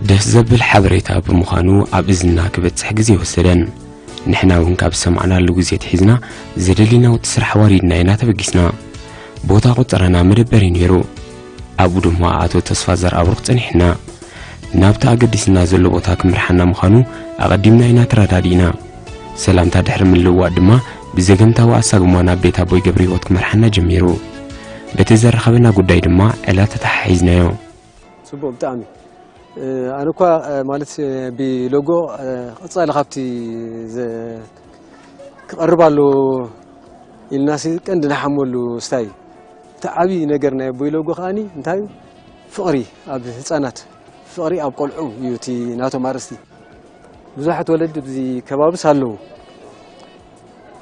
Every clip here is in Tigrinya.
ደስ ዘብል ሓበሬታ ብምዃኑ ኣብ እዝንና ክበጽሕ ግዜ ወሰደን። ንሕና እውን ካብ ዝሰማዕናሉ ግዜ ኣትሒዝና ዘደልየና ወዲ ስራሕ ኣዋሪድና ኢና ተበጊስና። ቦታ ቆጸራና መደበር እዩ ነይሩ። ኣብኡ ድማ ኣቶ ተስፋ ዘርኣብሩኽ ጸኒሕና። ናብቲ ኣገዲስና ዘሎ ቦታ ክመርሓና ምዃኑ ኣቐዲምና ኢና ተረዳዲእና። ሰላምታ ድሕሪ ምልውዋጥ ድማ ብዘገምታዊ ኣሳጉማ ናብ ቤት ኣቦይ ገብረህይወት ክመርሓና ጀሚሩ። በቲ ዘራኸበና ጉዳይ ድማ ዕላል ተተሓሒዝናዮ። ጽቡቕ፣ ብጣዕሚ። እ፣ ኣነ እኳ፣ እ፣ ማለት፣ እ፣ ብሎጎ፣ እ፣ ቀጻሊ ካብቲ ዘ-፣ ክቐርብ ኣለዎ ኢልናሲ ቀንዲ ንሓመሉ ስታይ። እቲ ዓብዪ ነገር ናይ ኣቦይ ሎጎ ከኣኒ እንታይ እዩ? ፍቕሪ ኣብ ህጻናት፣ ፍቕሪ ኣብ ቆልዑ እዩ እቲ ናቶም ኣርእስቲ። ብዙሓት ወለዲ ኣብዚ ከባብስ ኣለዉ።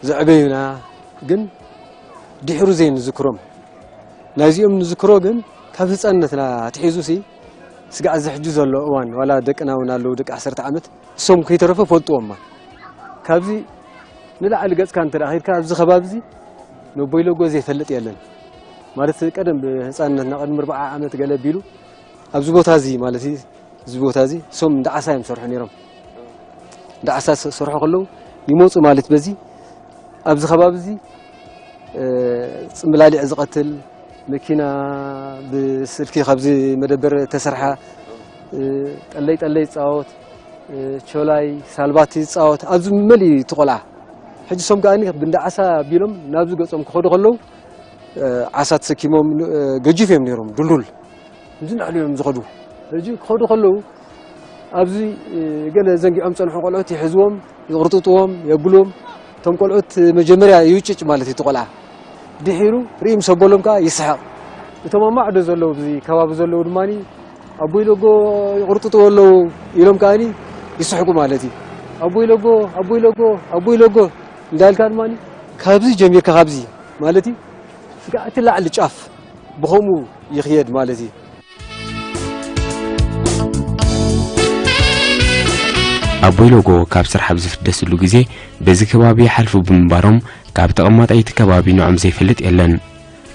ዘዕበዩና ግን ድሕሩ ዘይንዝክሮም። ናይዚኦም ንዝክሮ ግን ካብ ህጻንነትና ኣትሒዙ ሲ ስጋዕ እዚ ሕጂ ዘሎ እዋን፣ ዋላ ደቅና እውን ኣለዉ፣ ደቂ ዓሰርተ ዓመት፣ እሶም ከይተረፈ ፈልጥዎም እማ። ካብዚ ንላዕሊ ገጽካ እንተ ደኣ ኸይድካ ኣብዚ ከባቢ እዚ ነቦይ ሎጎ ዘይፈልጥ የለን። ማለት ቀደም ብህጻንነትና ቅድሚ ኣርብዓ ዓመት ገለ ቢሉ ኣብዚ ቦታ እዚ ማለት እዩ፣ እዚ ቦታ እዚ እሶም እንዳ ዓሳ እዮም ዝሰርሑ ነይሮም። እንዳ ዓሳ ዝሰርሑ ከለዉ ይመጹ ማለት በዚ ኣብዚ ከባቢ እዚ፣ እ፣ ጽምብላሊዕ ዝቐትል መኪና ብስልኪ ካብዚ መደበር ተሰርሓ፣ እ፣ ጠለይ ጠለይ ይጻወት፣ እ፣ ቾላይ ሳልባቲ ይጻወት፣ ኣብዚ መሊኡ እቲ ቆልዓ። ሕጂ እሶም ከኣኒ ብእንዳ ዓሳ ቢሎም ናብዚ ገጾም ክኸዱ ከለዉ፣ እ፣ ዓሳ ተሰኪሞም፣ እ፣ ገጂፍ እዮም ነይሮም፣ ዱልዱል። እዚ ንዕሉ እዮም ዝኸዱ። ሕጂ ክኸዱ ከለዉ ኣብዚ፣ እ፣ ገለ ዘንጊዖም ጸንሑ ቆልዑት ይሕዝዎም፣ ይቕርጥጥዎም፣ የብልዎም። እቶም ቆልዑት መጀመርያ ይውጭጭ ማለት እዩ እቲ ቆልዓ። ድሒሩ ርኢ ምስ ኣበሎም ከኣ ይስሕቕ። እቶም ኣብ ማዕዶ ዘለዉ፣ ኣብዚ ከባቢ ዘለዉ ድማ ኣቦይ ሎጎ ይቕርጥጥዎ ኣለዉ ኢሎም ከኣኒ ይስሕቁ ማለት እዩ። ኣቦይ ሎጎ፣ ኣቦይ ሎጎ፣ ኣቦይ ሎጎ እንዳልካ ድማ ካብዚ ጀሚርካ ካብዚ ማለት እዩ። ስጋዕ እቲ ላዕሊ ጫፍ ብኸምኡ ይኽየድ ማለት እዩ። ኣቦይ ሎጎ ካብ ስራሕ ኣብ ዝፍደስሉ ግዜ በዚ ከባቢ ይሓልፉ ብምንባሮም ካብ ተቐማጣይ እቲ ከባቢ ንዖም ዘይፈልጥ የለን።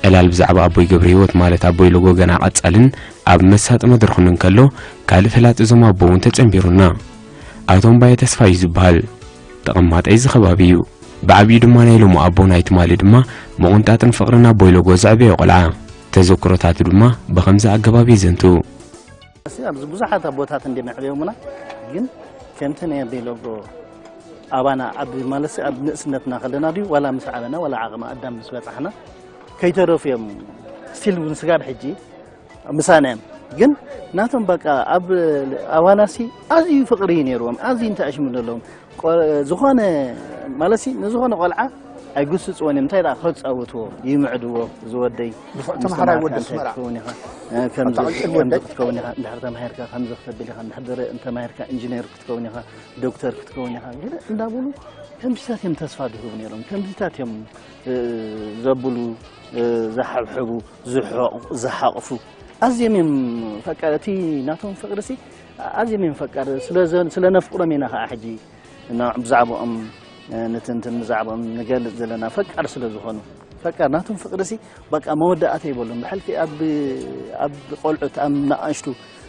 ዕላል ብዛዕባ ኣቦይ ገብረህይወት ማለት ኣቦይ ሎጎ ገና ቀጻልን ኣብ መሳጢ መድረኹን እንከሎ ካልእ ፈላጢ እዞም ኣቦ እውን ተጸንቢሩና። ኣቶ እምባየ ተስፋ እዩ ዝበሃል። ተቐማጣይ እዚ ከባቢ እዩ። ብዓብዩ ድማ ናይ ሎሚ ኣቦ ናይ ትማሊ ድማ ምቑንጣጥን ፍቕርን ኣቦይ ሎጎ ዘዕበዮ ቆልዓ። ተዘክሮታቱ ድማ ብኸምዚ ኣገባብ የዘንቱ። እዚ ኣብዚ ብዙሓት ኣቦታት እንድዮም የዕብዮምና፣ ግን ከምቲ ናይ ኣቦይ ሎጎ ኣባና ኣብ ማለትሲ ኣብ ንእስነትና ከለና ድዩ ዋላ ምስ ዓበና ዋላ ዓቕሚ ኣዳም ምስ በጻሕና ከይተረፉ እዮም። ስቲል እውን ስጋብ ሕጂ ምሳና እዮም። ግን ናቶም በቃ ኣብ ኣዋናሲ ኣዝዩ ፍቕሪ እዩ ነይርዎም፣ ኣዝዩ እንተኣሽሙ ዘለዎም። ቆ-፣ ዝኾነ ማለትሲ ንዝኾነ ቆልዓ ኣይጉስጽዎን እዮም። እንታይ ደኣ ከጻውትዎ፣ ይምዕድዎ፣ ዝወደይ፣ ብፍዕ ምስ ተምሃራይ ተማሃርካ ወዲ እንታይ ኣስመራ። ክትከውን ኢኻ፣ እ፣ ከምዚ ኣታ ቀልጢፍ ከምዚ ወደይ። ክትከውን ኢኻ፣ እንድሕር ተማሂርካ ከምዚ ክተብል ኢኻ፣ እንድሕር ደረ-፣ እንተማሂርካ ኢንጂነር ክትከውን ኢኻ፣ ዶክተር ክትከውን ኢኻ፣ ገለ እንዳበሉ ከምዚታት እዮም ተስፋ ዝህቡ ነይሮም። ከምዚታት እዮም፣ እ፣ ዘብሉ፣ እ፣ ዝሓብሕቡ፣ ዝሕቑ-፣ ዝሓቑፉ። ኣዝዮም እዮም ፈቃር፣ እቲ ናቶም ፍቕሪ ሲ ኣዝዮም እዮም ፈቃር። ስለ ዘ-፣ ስለ ነፍቅሮም ኢና ኸዓ ሕጂ ና-፣ ብዛዕባኦም፣ እ፣ ንትንትን፣ ብዛዕባኦም ንገልጽ ዘለና ፈቃር ስለ ዝኾኑ። ፈቃር ናቶም ፍቕሪ ሲ በቃ መወዳእታ ይበሉን። ብሕልፊ ኣብ፣ ኣብ ቆልዑት፣ ኣብ ንኣሽቱ፣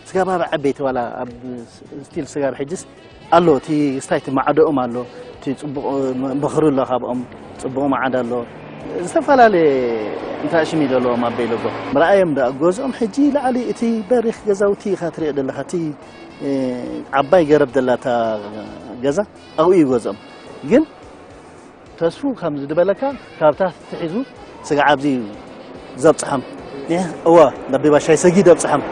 ስጋብ ኣብ ዓበይቲ ዋላ ኣብ ስ-፣ ስቲል ስጋብ ሕጅስ ኣሎ። እቲ ስታይ እቲ ማዕዶኦም ኣሎ። እቲ ጽቡቕ ም-፣ ምኽሪ ኣሎ ካብኦም። ጽቡቕ መዓዳ ኣሎ። ዝተፈላለየ እንታይ ሽም እዩ ዘለዎም ኣበይ ለጎ። ምርኣዮም ደኣ ገዝኦም ሕጂ ላዕሊ እቲ በሪኽ ገዛውቲ ኢኻ ትሪኦ ዘለኻ። እቲ፣ እ፣ ዓባይ ገረብ ዘላታ ገዛ ኣብኡ እዩ ገዝኦም። ግን ተስፉ ከም ዝድበለካ ካብ ታሕቲ ሒዙ ስጋዕ ኣብዚ እዩ ዘብጽሖም። እወ፣ ዳቤ ባሻይ ሰጊድ ኣብጽሖም።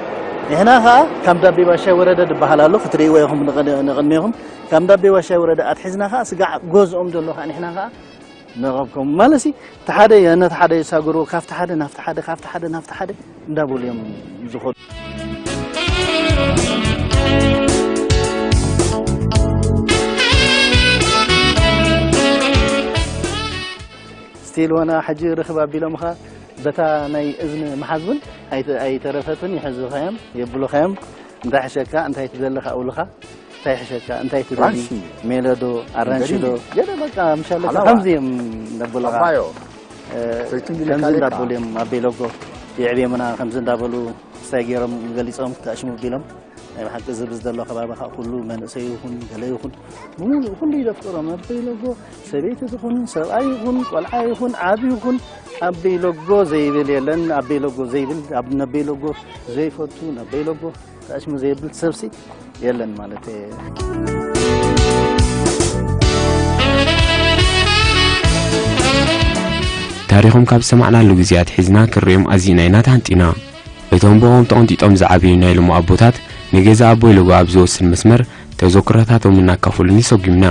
ንሕና ኸኣ ከም ዳቤ ባሻይ ወረደ ዝበሃል ኣሎ፣ ክትርእይዎ ኢኹም ንቕድ-፣ ንቕድሜኹም። ከም ዳቤ ባሻይ ወረደ ኣትሒዝና ኸኣ ስጋዕ ገዝኦም ዘሎ ኸኣ ንሕና ኸኣ ነቐብኮም። ማለትሲ፣ እቲ ሓደ ነቲ ሓደ የሳግርዎ፣ ካብቲ ሓደ ናብቲ ሓደ፣ ካብቲ ሓደ ናብቲ ሓደ እንዳበሉ እዮም ዝኸዱ። ስቲል ወና ሕጂ ርኽብ ኣቢሎምኻ በታ ናይ እዝኒ መሓዝ እውን ኣይተ-፣ ኣይተረፈትን፣ ይሕዙኻ እዮም፣ የብሉኻ እዮም። እንታይ ሕሸካ፣ እንታይ ትደሊ ከኣ ውልኻ፣ እንታይ ሕሸካ፣ እንታይ ትደሊ፣ ራንሺ። ሜሎ ዶ፣ ኣራንሺ ዶ፣ መንደሪኒ። ገለ በቃ ምሻለካ ሓላዋ። ከምዚ እዮም ዘብሉኻ። ፓፓዮ። እ፣ ዘይትም ቢለ ከምዚ ካሌካ። እንዳበሉ እዮም ኣቤሎጎ። የዕብየሙና ከምዚ እንዳበሉ ክስታይ ገይሮም ገሊጾም ክተኣሽሙ ቢሎም ናይ ብሓቂ ዝብል ዘሎ ከባቢ ከዓ ኩሉ መንእሰይ ይኹን ገለ ይኹን ብምሉእ ኩሉ ይደፍጥሮም። ኣበይ ለጎ ሰበይቲ ትኹን ሰብኣይ ይኹን ቆልዓ ይኹን ዓቢ ይኹን ኣበይ ለጎ ዘይብል የለን። ኣበይ ለጎ ዘይብል ኣብ ነበይ ለጎ ዘይፈቱ ነበይ ለጎ ተኣሽሙ ዘይብል ሰብሲ የለን ማለት እየ። ታሪኾም ካብ ዝሰማዕናሉ ግዜ ኣትሒዝና ክንሪኦም ኣዚና ኢና ተሃንጢና። እቶም ብኦም ተቐንጢጦም ዝዓበዩ ናይ ሎሚ ኣቦታት ንገዛ ኣቦይ ለጎ ኣብ ዝወስድ መስመር ተዘክሮታቶም እናካፈሉኒ ሰጒምና።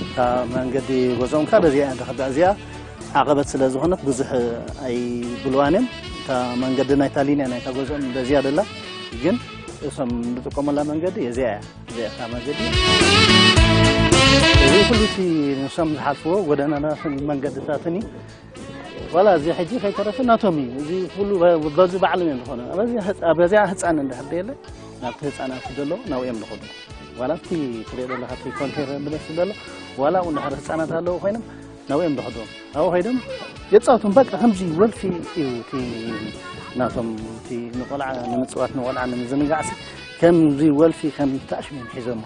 እታ መንገዲ ገዝኦም ከኣ በዚኣ እያ ትኸዳ። እዚኣ ዓቐበት ስለ ዝኾነት ብዙሕ ኣይብልዋን እዮም። እታ መንገዲ ናይታ ሊንያ ናይታ ገዝኦም በዚኣ ደላ ግን እሶም ንጥቀመላ መንገዲ እዚኣ እያ። እዚኣ እታ መንገዲ እዚ ኩሉ እቲ ንሶም ዝሓልፍዎ ጎደናታትን መንገድታትን እዩ። ዋላ እዚ ሕጂ ከይተረፈ ናቶም እዩ። እዚ ኩሉ በዚ ባዕሎም እዮም ዝኾነ። በዚያ ህፃን እንድሕር ደየለ ናብቲ ህፃናት ደሎ ናብኡ እዮም ዝኸዱ። ዋላ ኣብቲ ትሪኦ ዘለኻ ኣብቲ ኮንቴነር ብለስ ዘሎ ዋላ ኣብኡ እንድሕር ህፃናት ኣለዉ ኮይኖም ናብኡ እዮም ዝኸዱ። ኣብኡ ከይዶም የፃወቱም በቃ ከምዚ ወልፊ እዩ እቲ ናቶም እቲ ንቆልዓ ንምፅዋት ንቆልዓ ንምዝንጋዕሲ ከምዚ ወልፊ ከም ተኣሽሙ እዮም ሒዞም።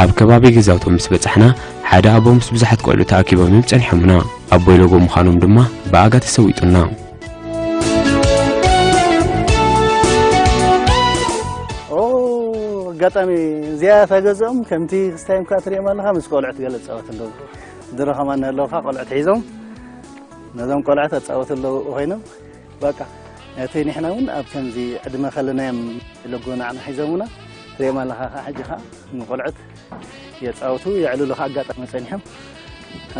ኣብ ከባቢ ገዛውቶም ምስ በጻሕና ሓደ ኣቦ ምስ ብዙሓት ቆልዑ ተኣኪቦም እዮም ጸኒሖምና። ኣቦይ ሎጎ ምዃኖም ድማ ብኣጋ ተሰዊጡና። ኣጋጣሚ እዚኣ ተገዝኦም ከምቲ ክስታይም ከዓ ትሪኦም ኣለኻ ምስ ቆልዑት ገለ ፃወት ኣለዉ ድሮ ከማን ኣለዉ ከዓ ቆልዑት ሒዞም ነዞም ቆልዑት ኣፃወት ኣለዉ ኮይኖም በቃ እቲ ንሕና እውን ኣብ ከምዚ ዕድመ ከለናዮም ለጎ ንዓና ሒዞምና ትሪኦም ኣለኻ ከዓ ሕጂ ከዓ ንቆልዑት የፃውቱ የዕልሉ ከዓ ኣጋጣሚ ፀኒሖም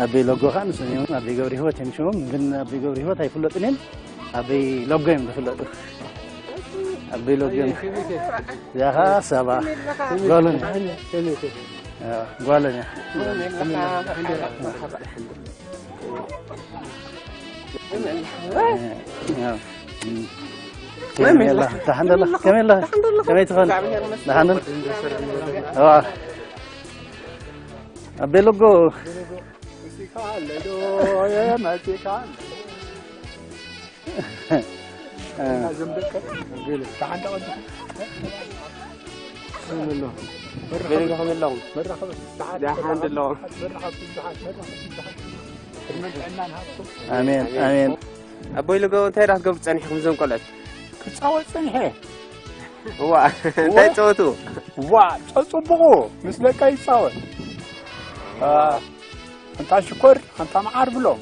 ኣበይ ለጎ ከዓ ንስም እዮም ኣበይ ገብሪ ህይወት እዮም ሽሞም ግን ኣበይ ገብሪ ህይወት ኣይፍለጡን እዮም ኣበይ ለጎ እዮም ዝፍለጡ ኣበይ ለጎ እዮም እዚኣ ከዓ ሰባ ጓሎን ጓሎን እያ ደሓን ደላ ከመይ ኣለኻ ከመይ ትኾን ደሓን ኣቤ ሎጎ ኣሜን ኣሜን ኣቦይ ልገቡ እንታይ ዳ ክትገብሩ ጸኒሕኩም እዞም ቆልዑት ክጻወት ጸኒሐ እዋ እንታይ ትጸወቱ እዋ ጸጽቡቑ ምስ ደቀ ይጻወት ኣንታ ሽኮር ኣንታ መዓር ብሎም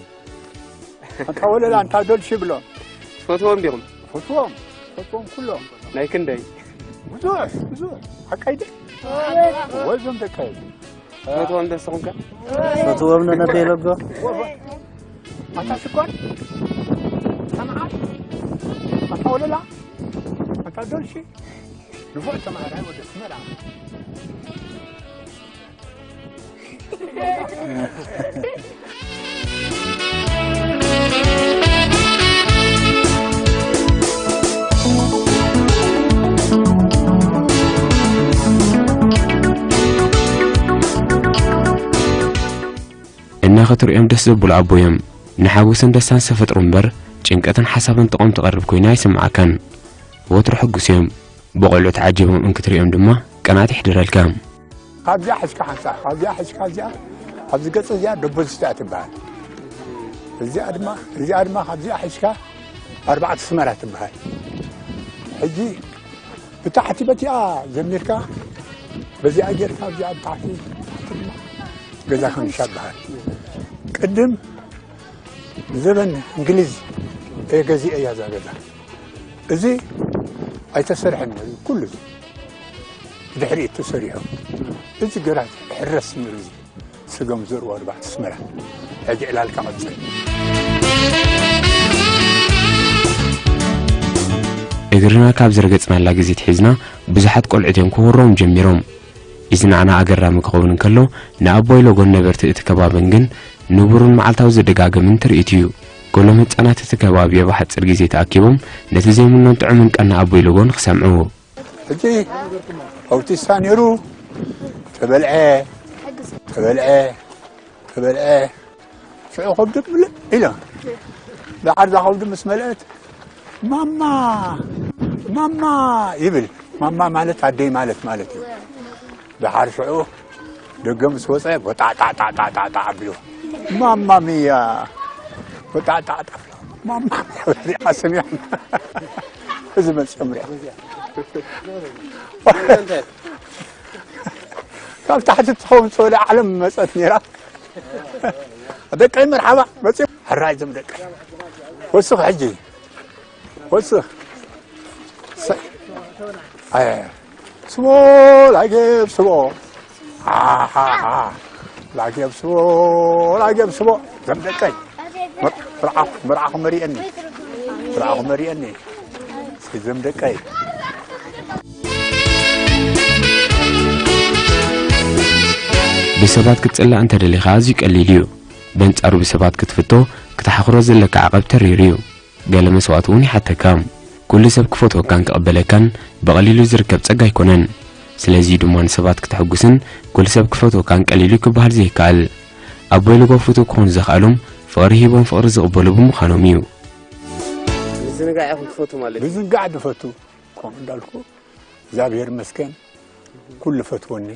ኣንታ ወለላ ኣንታ ዶልሺ ብሎም ትፈትዎም ዲኹም ፈትዎም ፈትዎም ኩሎም ናይ ክንደይ ብዙሕ ብዙሕ ሓቀይ ደ ወዞም ደቀ ፈትዎም ደስኹም ከ ፈትዎም ነነቤለጎ ኣታ ሽኮር ኣታ መዓር ኣታ ወለላ ኣታ ዶልሺ ንፉዕ ተማሃራይ ወደ ስመራ እና ክትርእዮም ደስ ዘብሉ ኣቦ እዮም። ንሓጎስን ደስታን ዝተፈጥሩ እምበር ጭንቀትን ሓሳብን ጥቖም ትቐርብ ኮይና ኣይስምዓካን። ወትሩ ሕጉስ እዮም። ብቖልዑ ተዓጂቦም እንክትርእዮም ድማ ቅንኣት ይሕድረልካ። ካብዚኣ ሕዝካ ሓንሳ ካብዚኣ ሕዝካ እዚኣ ኣብዚ ገጽ እዚኣ ደቦዝታ ትበሃል። እዚኣ ድማ እዚኣ ድማ ካብዚኣ ሕዝካ ኣርባዕተ ስመራ ትበሃል። ሕጂ ብታሕቲ በቲኣ ጀሚርካ በዚኣ ጌርካ ኣብዚኣ ብታሕቲ ገዛ ከንሻ በሃል። ቅድም ዘበን እንግሊዝ እየ ገዚአ እያ እዛ ገዛ። እዚ ኣይተሰርሐን እዩ ኩሉ እዚ ብድሕሪኡ ተሰሪሑ። እዚ ግራት ሕረስ ነይሩ እዚ ስገም ዘርኡ ኣርባዕተ ኣስመራ ሕጂ ዕላልካ ቀጽል። እግርና ካብ ዝረገጽናላ ግዜ ኣትሒዝና ብዙሓት ቆልዑት እዮም ክወርዎም ጀሚሮም። እዚ ንዓና ኣገራሚ ክኸውን እንከሎ፣ ንኣቦይ ሎጎን ነበርቲ እቲ ከባብን ግን ንቡርን መዓልታዊ ዝደጋገምን ትርኢት እዩ። ገሎም ህጻናት እቲ ከባቢ ኣብ ሓጺር ግዜ ተኣኪቦም ነቲ ዘይምኖን ጥዑምን ቀና ኣቦይ ሎጎን ክሰምዕዎ። ሕጂ ኣውቲስታ ነይሩ፣ ተበልዐ፣ ተበልዐ፣ ተበልዐ። ሽዑ ከብዱ ምልእ ኢለ። ደሓር እዛ ከብዱ ምስ መልአት፣ "ማማ፣ ማማ" ይብል። ማማ ማለት ኣደይ ማለት ማለት እዩ። ደሓር ሽዑ ደገ ምስ ወጸ፣ ቦጣዕጣዕጣዕጣዕጣዕ ኣቢሉ፣ "ማማ ሚያ፣ ቦጣዕጣዕጣዕ፣ ማማ ሚያ" ሪኣ ሰሚዖም። እዚ መጽኦም ሪኣ። ካብ ታሕቲ ትኸውን ትበለ ዓለም መጸት ነይራ። "ደቀይ መርሓባ መጽኦም፣ ሕራይ እዞም ደቀይ። ወስኽ ሕጂ፣ ወስኽ። ሰ-፣ ኣየ፣ ስቦ፣ ላጌብ፣ ስቦ። ኣሃሃ። ላጌብ፣ ስቦ፣ ላጌብ፣ ስቦ። እዞም ደቀይ። መር-፣ መርዓ-፣ መርዓኹም መሪአኒ። መርዓኹም መሪአኒ። እስኪ እዞም ደቀይ." ብሰባት ክትጽላእ እንተደሊኻ ኣዝዩ ቀሊል እዩ። በንጻሩ ብሰባት ክትፍቶ፣ ክትሓኽሮ ዘለካ ዓቐብ ተሪር እዩ። ገለ መስዋእቲ እውን ይሓተካ። ኩሉ ሰብ ክፈትወካን ክቕበለካን ብቐሊሉ ዝርከብ ጸጋ ኣይኮነን። ስለዚ ድማ ንሰባት ክተሐጉስን ኩሉ ሰብ ክፈትወካን ቀሊል እዩ ክበሃል ዘይከኣል። ኣቦይ ሎጎ ፍቱው ክኾኑ ዘኽኣሎም ፍቕሪ ሂቦም ፍቕሪ ዝቕበሉ ብምዃኖም እዩ። ምዝንጋዕ ኢኹም ትፈቱ ማለት እዩ? ምዝንጋዕ ድፈቱ፣ ከምኡ እንዳልኩ እግዚኣብሔር ይመስገን ኩሉ ፈትወኒ።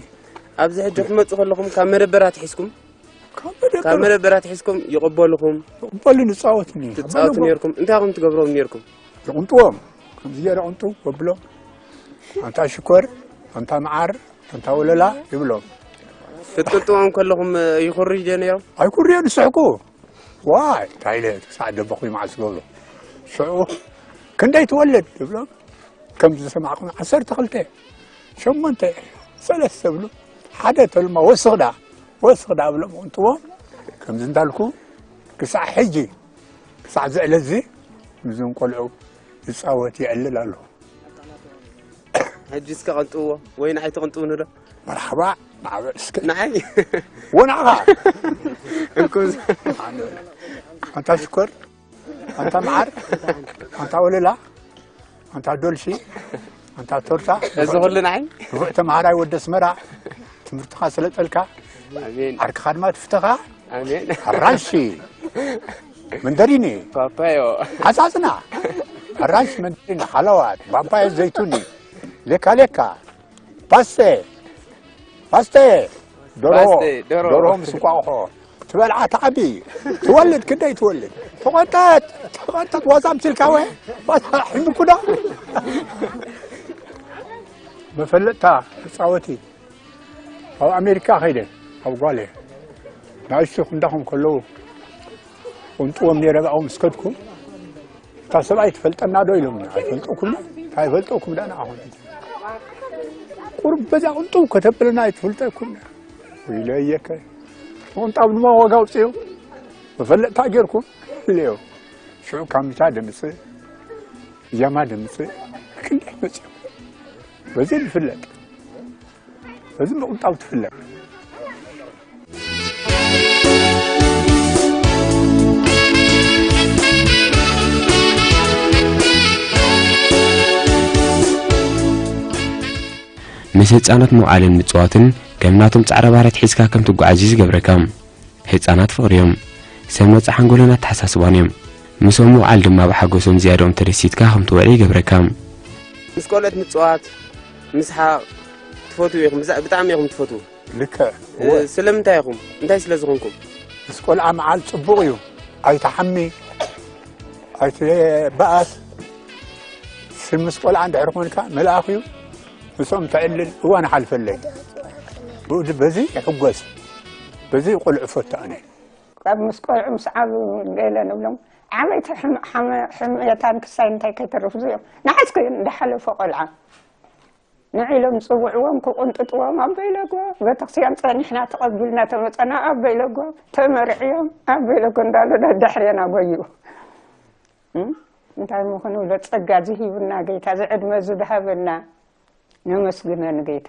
ኣብዚ ሕጂ ክትመጹ ከለኹም ካብ መደበራት ሒዝኩም ካብ መደበር ካብ መደበራት ሒዝኩም ይቕበሉኹም? ይቕበሉ፣ ንጻወት ኒ-፣ ትጻወቱ ነይርኩም? እንታይ ኢኹም ትገብሮም ነይርኩም? ይቕንጥዎም፣ ከምዚ ገይረ ቅንጡ ወብሎም፣ ኣንታ ሽኮር፣ ኣንታ መዓር፣ ኣንታ ወለላ ይብሎም። ክትቅንጥዎም ከለኹም ይኹርዩ ዶ ነይሮም? ኣይኩርዮን፣ ይስሕቁ። ዋይ፣ እንታይ ኢለ ክሳዕ ደበኹ መዓስ ዝገብሮ። ሽዑ፣ "ክንደይ ትወልድ?" ይብሎም። ከም ዝሰማዕኩም፣ "ዓሰርተ ክልተ፣ ሸሞንተ፣ ሰለስተ" ብሉ። ሓደ ተልማ፣ "ወስኽ ደኣ፣ ወስኽ ደኣ" ብሎም፣ ቅንጥዎም። ከምዚ እንዳልኩ፣ ክሳዕ ሕጂ፣ ክሳዕ ዝዕለዚ፣ ምስዞም ቆልዑ ይጻወት የዕልል ኣለኹ። ሕጂ እስከ ቀንጥዎ ወይ ንዓይ ትቕንጥውኒ ዶ? መርሓባ፣ ማዕበል እስከ። ንዓይ? ወናኻ። እንኩ። ኣንታ ሽኮር፣ ኣንታ መዓር፣ ኣንታ ወለላ፣ ኣንታ ዶልሺ፣ ኣንታ ቶርታ። እዚ ኩሉ ንዓይ? ንፉዕ ተምሃራይ ወዲ ኣስመራ፣ ትምህርትኻ ስለጠልካ፣ ኣሜን። ዓርክኻ ድማ ትፍተኻ። ኣሜን። ኣራንሺ፣ መንደሪኒ፣ ፓፓዮ። ዓጻጽና፣ ኣራንሺ፣ መንደሪኒ፣ ሓለዋት፣ ፓፓዮ፣ ዘይቱኒ፣ ሌካ ሌካ፣ ፓስተ፣ ፓስተ፣ ደርሆ፣ ፓስተ፣ ደርሆ። ደርሆ ምስ እንቋቑሖ፣ ትበልዓ፣ ትዓቢ፣ ትወልድ፣ ክንደይ ትወልድ? ተቐንጠጥ፣ ተቐንጠጥ፣ ዋዛ ኣምሲልካ ወ፣ ዋዛ ሒዝኩ ዶ? መፈለጥታ ተጻወቲ። ኣብ ኣሜሪካ ከይደ፣ ኣብ ጓለ፣ ንኣሽቱ ክንዳኹም ከለዉ፣ ቅንጥዎም ነይረ፣ ብኣኡ ምስ ከድኩ፣ እታ ሰብኣይ ትፈልጠና ዶ ኢሎምኒ። ኣይፈልጠኩምን። እንታይ ይፈልጠኩም ደኣ ንዓኹም? ቁሩብ በዚኣ ቅንጥው ከተብለና ኣይትፈልጠኩም። ወይለየከ። ምቕንጣው ድማ ዋጋ ኣውፅኡ። መፈለጥታ ጌርኩም። ልዮ። ሽዑ ካሚታ ደምፅእ፣ ብጃማ ደምፅእ፣ ክንደይ መፅኡ። በዚ ንፍለጥ። በዚ ምቕንጣው ትፍለጥ። ምስ ህጻናት ምውዓልን ምጽዋትን ከም ናቶም ጻዕረ ባህርያት ሒዝካ ከም ትጓዓዝ እዩ ዝገብረካ። ህጻናት ፍቕሪ እዮም። ሰብ ነጻ ሓንጎልን ኣተሓሳስባን እዮም። ምስኦም ምውዓል ድማ ብሓጎሶም ዝያድኦም ተደሲትካ ከም ትውዕል ይገብረካ። ምስ ቆልዑት ምጽዋት፣ ምስሓቕ ትፈትዉ ኢኹም፣ ብዛ-፣ ብጣዕሚ ኢኹም ትፈትዉ። ልክዕ። እ፣ እወ። ስለምንታይ ኢኹም? እንታይ ስለ ዝኾንኩም? ምስ ቆልዓ ምዓል ጽቡቕ እዩ። ኣይትሓሚ፣ ኣይትበኣስ። ስም ምስ ቆልዓ እንድሕር ኮንካ መልኣኽ እዩ። ምስኦም ተዕልል፣ እዋን ሓልፈለይ። ብኡ ድ-፣ በዚ ይሕጎስ። በዚ ቆልዑ ፈቱ ኣነ። ካብ ምስ ቆልዑ ምስ ዓብዩ ገለ ንብሎም፣ ዓበይቲ ሕም-፣ ሓመ-፣ ሕምየታን ክሳይ እንታይ ከይተርፍ እዚኦም ንሓስከ እንዳሓለፎ ቆልዓ ንዒሎም ጽውዕዎም ክቕንጥጥዎም፣ ኣቦይ ለጎ ቤተክርስትያን ጸኒሕና ተቐቢልና ተመጸና፣ ኣቦይ ለጎ ተመርዕዮም፣ ኣቦይ ለጎ እንዳሉ ደድሕሬና ጎዩ። እም? እንታይ ምኹን ብሎ ጸጋ ዝሂብና ጌታ፣ ዝዕድመ ዝድሃበና፣ ነመስግኖ ንጌታ።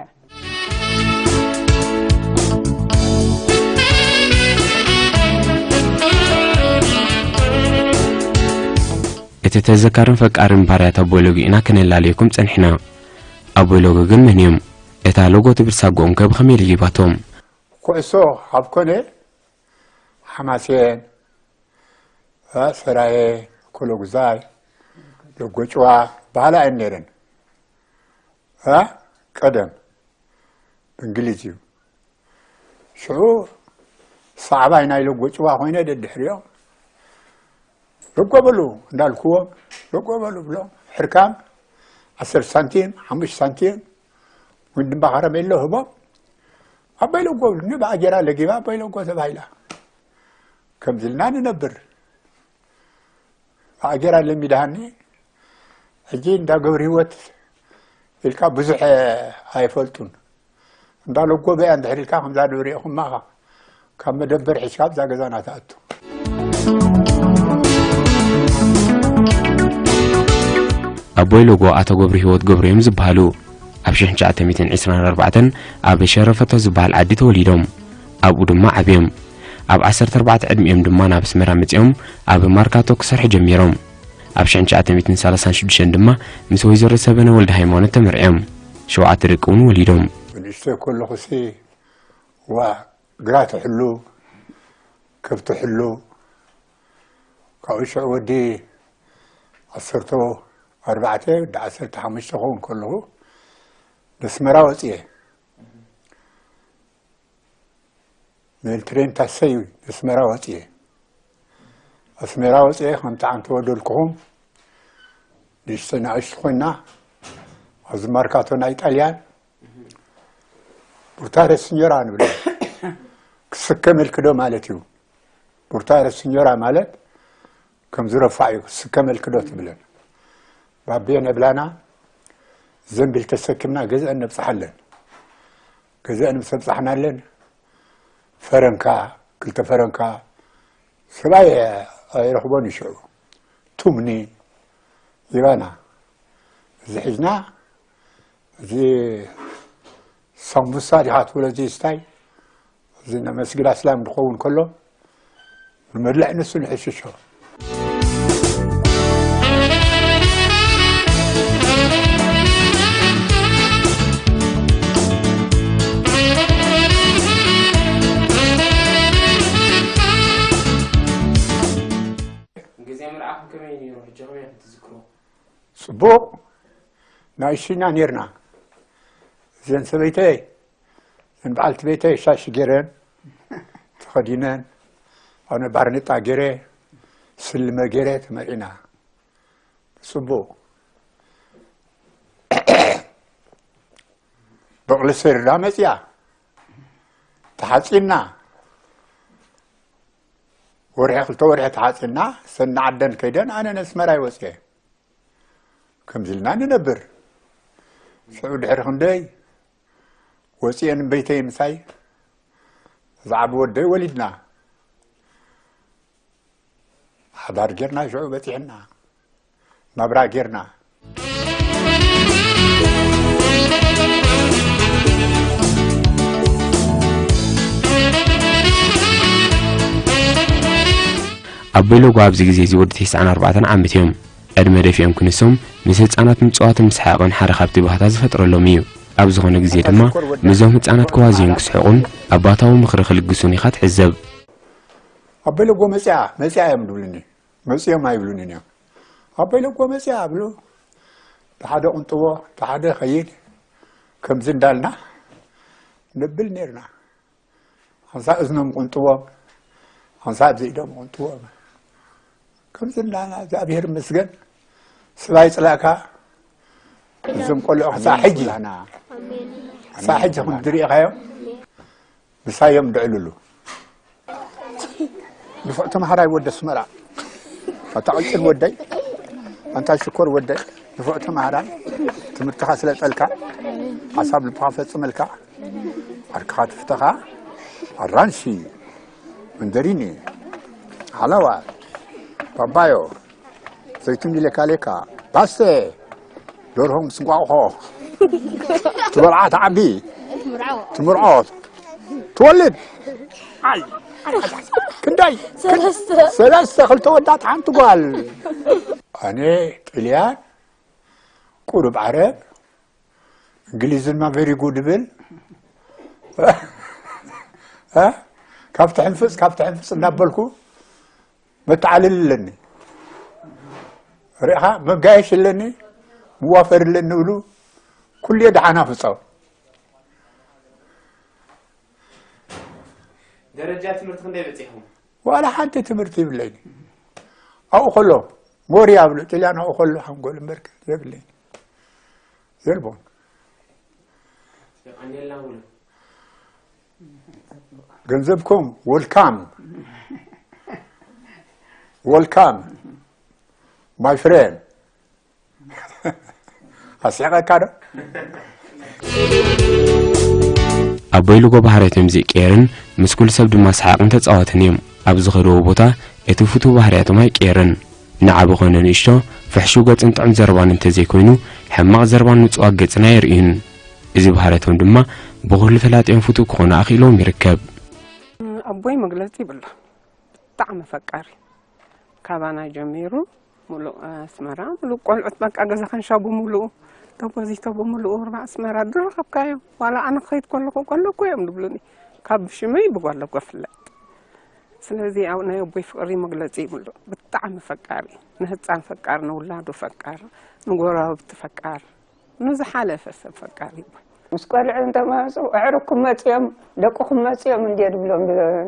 እቲ ተዘካርን ፈቃርን ባርያት ኣቦይ ሎጎ ኢና ከነላልየኩም ጸኒሕና። ኣቦይ ሎጎ ግን መን እዮም? እታ ሎጎ ትብል ሳጎኦም ከ ብኸመይ ለጊባቶም? ኩዕሶ ኣብ ኮነ ሓማሴን፣ ሰራየ፣ ኮሎጉዛይ፣ ሎጎጭዋ በሃላ እየን ነይረን። ቀደም ብእንግሊዝ እዩ። ሽዑ ሳዕባይ ናይ ሎጎጭዋ ኮይነ ደድሕሪኦም ሎጎ በሉ እንዳልክዎም ሎጎ በሉ ብሎም ሕርካም ዓሰርተ ሳንቲም ሓሙሽተ ሳንቲም ወይ ድማ ከረሜሎ ህቦም ኣባይ ሎጎ በሉ ብኣጌራ ለጊባ ኣባይ ሎጎ ተባሂላ ከምዚ ኢልና ንነብር። ኣገራ ለሚዳሃኒ ሕጂ እንዳ ገብሪ ህይወት ኢልካ ብዙሕ ኣይፈልጡን እንዳ ሎጎ በያ እንድሕር ኢልካ ከምዛ ዶ ሪእኹማ ካብ መደበር ሒዝካ ኣብዛ ገዛና ትኣቱ። ኣቦይ ሎጎ ኣቶ ገብሩ ህይወት ገብሩ እዮም ዝበሃሉ። ኣብ ሽሕ ትሽዓተ ሚእትን ዕስራን ኣርባዕተን ኣብ ሸረፈቶ ዝበሃል ዓዲ ተወሊዶም ኣብኡ ድማ ዓብዮም። ኣብ ዓሰርተ ኣርባዕተ ዕድሚኦም ድማ ናብ ኣስመራ መጺኦም ኣብ ማርካቶ ክሰርሑ ጀሚሮም። ኣብ ሽሕ ትሽዓተ ሚእትን ሰላሳን ሽዱሽተን ድማ ምስ ወይዘሮ ሰበነ ወልደሃይማኖት ተመርዕዮም። ሸውዓተ ደቂ እውን ወሊዶም። ብንእሽቶይ ከለኹሲ ዋ ግራት ሕሉ ከብቲ ሕሉ ካብኡ ሽዑ ወዲ ዓሰርተ ኣርባዕተ ወዲ ዓሰርተ ሓሙሽተ ክኸውን ከለኹ ነስመራ ወፅየ። ንኤርትሬን ታሰይ ኣስመራ ወፅየ። ኣስመራ ወፅየ ከምቲ ዓንተ ወደልኩኹም ንእሽተ ንእሽቲ ኮይና ኣብዚ ማርካቶ ናይ ጣልያን ቡርታረ ሲኞራ ንብል ክስከ መልክዶ ማለት እዩ። ቡርታረ ሲኞራ ማለት ከም ዝረፋዕ እዩ። ክስከ መልክዶ ትብለን ባቤ ነብላና ዘንቢል ተሰኪምና ገዝአን ነብፅሓለን። ገዝአን ምስ ኣብፃሕናለን ፈረንካ ክልተ ፈረንካ ሰብኣይ ኣይረኽቦን እዩ ሽዑ ቱምኒ ይባና እዚ ሒዝና እዚ ሳምቡሳ ዲኻ ትብሎ እዚ ስታይ እዚ ናይ መስጊድ ኣስላም ዝኸውን ከሎ ንመድልዕ ንሱ ንሕሽሾ። ግዜ መርዓኹም ከመይ ነይሩ? ሕጂ ከመይ ኢኹም ትዝክርዎ? ፅቡቕ ናእሽቱ ኢና ነይርና። እዘን ሰበይተይ እዘን በዓልቲ ቤተይ ሻሽ ገይረን ተኸዲነን ኣነ ባርኔጣ ገይረ ስልመ ገይረ ተመሪዕና። ፅቡቕ በቕሊ ሰሪራ መፅያ ተሓፂና ወርሒ ክልተ ወርሒ ተሓፂና ሰኒ ዓደን ከይደን ኣነ ነስመራ ይወፅየ ከምዚ ኢልና ንነብር ሽዑ ድሕሪ ክንደይ ወፅየ ንበይተይ ምሳይ ዝዓቢ ወደይ ወሊድና ሓዳር ጌርና ሽዑ በፂሕና ናብራ ጌርና። ኣቦይ ሎጎ ኣብዚ ግዜ እዚ ወዲ ተስዓን ኣርባዕተን ዓመት እዮም። ዕድመ ደፊኦም ክንሶም ምስ ህፃናት ምፅዋትን ምስሓቕን ሓደ ካብቲ ባህታ ዝፈጥረሎም እዩ። ኣብ ዝኾነ ግዜ ድማ ምስዞም ህፃናት ክዋዝዩን ክስሕቑን ኣባታዊ ምኽሪ ክልግሱን ኢኻ ትዕዘብ። ኣቦይ ሎጎ መፅያ መፅያ እዮም ዝብሉኒ። መፅዮም ኣይብሉንን እዮም። ኣቦይ ለጎ መፅያ ኣብሉ ተሓደ ቁንጥዎ ተሓደ ኸይድ ከምዚ እንዳልና ንብል ነርና። ሓንሳእ እዝኖም ቁንጥዎም ሓንሳእ ዘይዶም ቁንጥዎም ከምዚ እንዳልና እግዚኣብሔር ይመስገን። ስባይ ፅላእካ እዞም ቆልዑ ክሳዕ ሕጂ ክሳዕ ሕጂ ከም ዝሪእኻዮም ምሳዮም ድዕልሉ። ንፉዕ ተምሃራይ ወዲ ኣስመራ ኣታ ቅጭን ወደይ ኣንታ ሽኮር ወደይ ንፉዕ ተምሃራይ ትምህርትኻ ስለጠልካ ሓሳብ ልብኻ ፈጽመልካ ዓርክኻ ትፍተኻ ኣራንሺ መንደሪኒ ሓላዋ ፓፓዮ ዘይትም ኢለካ ሌካ ፓስተ ደርሆ ምስ እንቋቑሖ ትበልዓ፣ ትዓቢ፣ ትምርዖ፣ ትወልድ። ኣይ፣ ክንደይ? ሰለስተ። ሰለስተ፣ ክልተ ወዳት ሓንቲ ጓል። ኣነ ጥልያን፣ ቁሩብ ዓረብ፣ እንግሊዝን ማ ቨሪ ጉድ ብል። እ? ካብ ትሕንፍጽ፣ ካብ ትሕንፍጽ እናበልኩ መተዓልል ኣለኒ። ርኢኻ፣ መጋየሽ ኣለኒ፣ ምዋፈር ኣለኒ ብሉ፣ ኩሉ ደሓና ፍጸው። ደረጃ ትምህርቲ ክንደይ በጺሕኩም? ዋላ ሓንቲ ትምህርቲ ይብለይን። ኣብኡ ከሎ፣ ሞሪ ኣብሉ፣ ጥልያን ኣብኡ ከሎ ሓንጎል እምበርከ የብለይን። የልቦን። የቐንየልና ሙሉ። ገንዘብኩም፣ ወልካም። ወልካም። ማይ ፍሬንድ። ኣስሒቐካ ዶ? ኣቦይ ሉጎ ባህርያቶም ዘይቀየርን ምስ ኩሉ ሰብ ድማ ሰሓቕን ተጻዋትን እዮም። ኣብ ዝኸድዎ ቦታ እቲ ፍቱው ባህርያቶም ኣይቀየርን። ንዓቢ ኾነ ንእሽቶ፣ ፍሕሹው ገጽን ጥዑም ዘረባን እንተዘይኮይኑ፣ ሕማቕ ዘረባን ምጽዋግ ገጽን ኣየርእዩን። እዚ ባህርያቶም ድማ ብኹሉ ተላጢኦም ፍቱው ክኾኑ ኣኽኢልዎም ይርከብ። ኣቦይ መግለጺ ይብሎ። ብጣዕሚ ፈቃሪ። ካባና ጀሚሩ ሙሉእ ኣስመራ፣ ሙሉእ ቆልዑት በቃ ገዛ ከንሻ ብምሉኡ፣ ተጎዚቶ ብምሉኡ፣ ሩባ ኣስመራ ድረኸብካዮ። ዋላ ኣነ ክኸይድ ከለኹ፣ "ቆሎ እኮ እዮም" ዝብሉኒ። ካብ ሽመይ ብጓሎ ክፍለጥ። ስለዚ ኣብ ናይ ኣቦይ ፍቕሪ መግለጺ ይብሉ። ብጣዕሚ ፈቃሪ። ንህፃን ፈቃር፣ ንውላዱ ፈቃር፣ ንጎረባብቲ ፈቃር፣ ንዝሓለፈ ሰብ ፈቃር ይብሉ። ምስ ቆልዑ እንተመፁ፣ "ኣዕሩኽኩም መፅዮም፣ ደቅኹም መፅዮም" እንድየ ዝብሎም።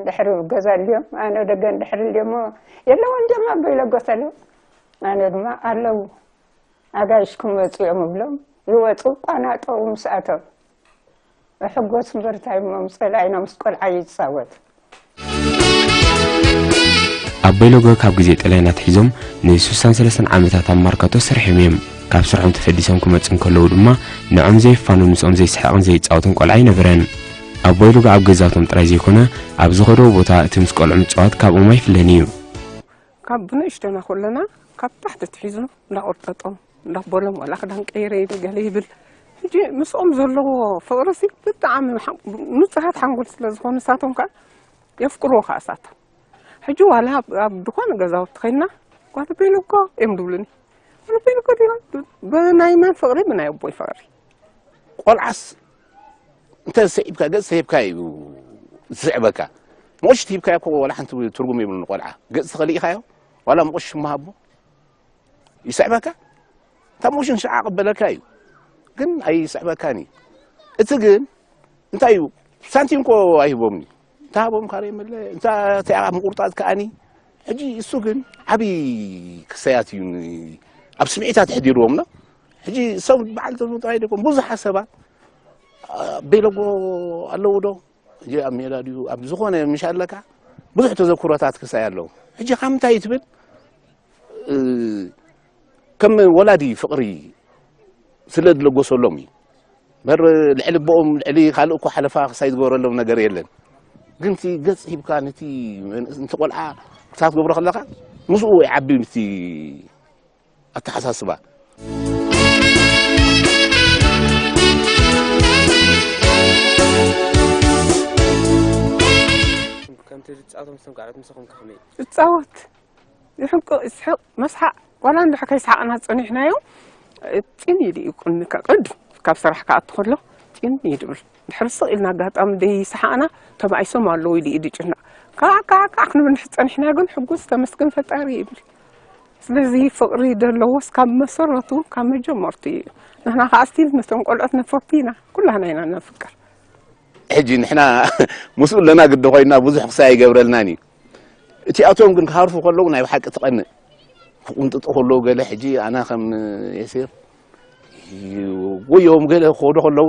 ድሕሪ ገዛ ኣልዮም፣ ኣነ ደገ እንድሕር እልዮሞ፣ "የለውን እንድዮም ኣቦይ ለጎሰ" ኣለው። ኣነ ድማ፣ "ኣለዉ፣ ኣጋይሽኩም መፅዮም" እብሎም። ይወፁ፣ ቋናጠው ምስኣቶም። እሕጎስ እምበር እንታይ እሞ፣ ምስ ፀላኢና ምስ ቆልዓ ይፃወት። ኣቦይ ሎጎ ካብ ግዜ ጥልያን ኣትሒዞም ንስሳን ሰለስተን ዓመታት ኣብ ማርካቶ ሰሪሖም እዮም። ካብ ስርሖም ተፈዲሶም ክመጹ እንከለዉ ድማ ንዖም ዘይፋኖ ምስኦም ዘይስሕቕን ዘይጻወትን ቆልዓ ኣይነበረን። ኣቦይ ሎጎ ኣብ ገዛቶም ጥራይ ዘይኮነ ኣብ ዝኸድዎ ቦታ እቲ ምስ ቆልዑ ምጽዋት ካብኦም ኣይፍለን እዩ። ካብ ብንእሽቶና ከለና ካብ ታሕቲ ኣትሒዙ እንዳቆርጠጦም እንዳበሎም ዋላ ክዳን ቀይረ ኢሉ ገለ ይብል። ሕጂ ምስኦም ዘለዎ ፍቕሪ ሲ ብጣዕሚ ሓ-፣ ንጹሃት ሓንጎል ስለ ዝኾኑ ንሳቶም ከኣ የፍቅርዎ ከኣ እሳቶም። ሕጂ ዋላ ኣብ፣ ኣብ ድኾነ ገዛውቲ ኸይድና ጓል ቤሎ እኮ እዮም ዝብሉኒ። ጓል ቤሎ እኮ ድያ? ብናይ መን ፍቕሪ? ብናይ ኣቦይ ፍቕሪ። ቆልዓስ እንተ ሰዒብካ፣ ገጽ ተሂብካ እዩ ዝስዕበካ። መቑሽት ሂብካዮ እኮ ዋላ ሓንቲ ትርጉም የብሉን። ቆልዓ ገጽ ተኸሊእካዮ ዋላ መቑሽት ሽማ ሃቦ ይስዕበካ። እታ መቑሽት ንሽዓ ቅበለካ እዩ፣ ግን ኣይስዕበካን እዩ። እቲ ግን እንታይ እዩ? ሳንቲም እኮ ኣይህቦምኒ። እንተ ሃቦም ካሬ መለ፣ እንተ፣ እንተ ኣብ ምቁርጣጥ ከኣኒ። ሕጂ እሱ ግን ዓቢ ክሰያት እዩ ን-፣ ኣብ ስምዒታት ኣሕዲርዎም ነው። ሕጂ ሰብ በዓል ተፈጥሮ ኣይደኮም፣ ብዙሓት ሰባት፣ ኣ፣ ቤለጎ ኣለዉ ዶ? ሕጂ ኣብ ሜዳ ድዩ? ኣብ ዝኾነ ምሽ ኣለካ፣ ብዙሕ ተዘክሮታት ክሳይ ኣለዉ። ሕጂ ካብ ምንታይ ትብል? እ፣ ከም ወላዲ ፍቕሪ ስለ ዝለገሰሎም እዩ። በር ልዕሊ ኣቦኦም፣ ልዕሊ ካልእ እኮ ሓለፋ ክሳይ ዝገበረሎም ነገር የለን። ግን እቲ ገጽ ሂብካ ነቲ፣ ነቲ ቆልዓ ክሳብ ትገብሮ ከለኻ፣ ምስኡ ይዓቢ እቲ ኣተሓሳስባ። ከምቲ ዝጻወቶም ስም ቃላት ምሳኹም ከ ከመይ? ይጻወት፣ ይሕንቆ፣ ይስሕቕ፣ መስሓቕ፣ ዋላ እንድሕር ከይሰሓቕና ጸኒሕናዮ፣ ጺን ኢሉ እዩ ቅድሚ ከ-፣ ቅድም ካብ ስራሕ ክኣቱ ከሎ ጺን እዩ ዝብል። ድሕሪ ስቕ ኢልና ኣጋጣሚ ደይሰሓቕና፣ ተባኢሶም ኣለዉ ኢሉ እዩ ዝጭነቕ። ካዕ፣ ካዕ፣ ካዕ ክንብል እንድሕር ጸኒሕና ግን፣ ሕጉስ ተመስገን ፈጣሪ ይብል። ስለዚ ፍቕሪ ዘለዎስ ካብ መሰረቱ፣ ካብ መጀመርቱ እዩ። ንሕና ከኣ ስቲል ነቶም ቆልዑት ነፈቲ ኢና፣ ኩላህና ኢና ነፍቅር። ሕጂ ንሕና ምስኡ ኣለና ግዲ ኮይና ብዙሕ ክሳይ ኣይገብረልናን እዩ። እቲኣቶም ግን ክሃርፉ ከለዉ ናይ ብሓቂ ትቐንእ። ክቁንጥጡ ከለዉ ገለ ሕጂ ኣና ከም የሴፍ ጎዮም ገለ ክኸዱ ከለዉ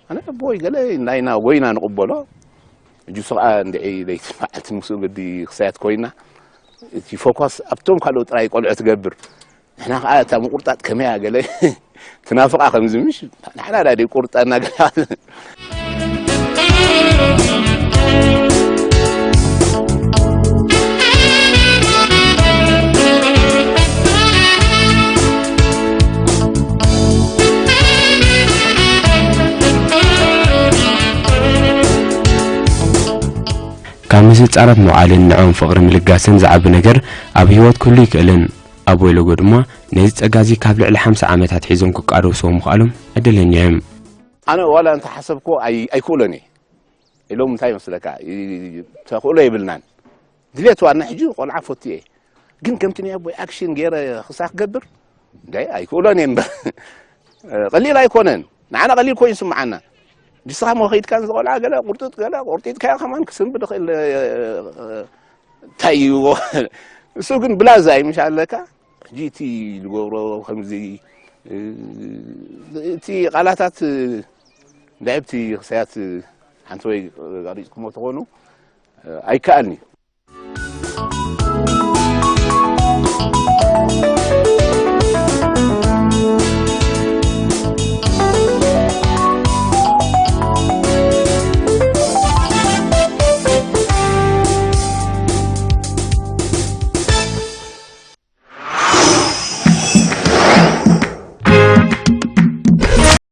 ኣነ ቦይ ገለ ናይና ጎይና ንቕበሎ። ሕጂ እሱ ከኣ እንድዒ ለይቲ መዓልቲ ምስኡ ግዲ ክሳያት ኮይና እቲ ፎከስ ኣብቶም ካልኦት ጥራይ ቆልዑ ትገብር። ንሕና ከኣ እታ ምቁርጣጥ ከመያ ገለ ትናፍቓ ከምዚ ምሽ ንሕና ዳ ደይ ቁርጠና ገለ። ምስ ህጻናት ምውዓልን ንዕኦም ፍቕሪ ምልጋስን ዝዓቢ ነገር ኣብ ህይወት ክህሉ ይክእልን። ኣቦይ ሎጎ ድማ ነዚ ጸጋ እዚ ካብ ልዕሊ ሓምሳ ዓመታት ሒዞም ክቃለስዎ ምኽኣሎም ዕድለኛ እዮም። ኣነ ዋላ እንተሓሰብክዎ ኣይ- ኣይክእሎን እየ። ኢሎም እንታይ ይመስለካ? ይ- ተኽእሎ የብልናን። ድሌት ዋና ሕጂ ቆልዓ ፈቱ እየ። ግን ከምቲ ናይ ኣቦይ ኣክሽን ገይረ ክሳ ክገብር? እንታይ ኣይክእሎን እየ እምበር። ቀሊል ኣይኮነን። ንዓና ቀሊል ኮይኑ ይስምዓና። ንስኻ እሞ ከይድካ ንዝቆልዓ ገለ ቁርጥጥ ገለ ቆርጢጥካዮ ከማን ክስንብድ ይኽእል። እንታይ እዩ? እሱ ግን ብላዛ እዩ ምሽ ኣለካ። ሕጂ እቲ ዝገብሮ ከምዚ፣ እቲ ቃላታት እንታይ ኣብቲ ክሳያት ሓንቲ ወይ ቀሪጽኩሞ ተኾኑ ኣይከኣልኒ።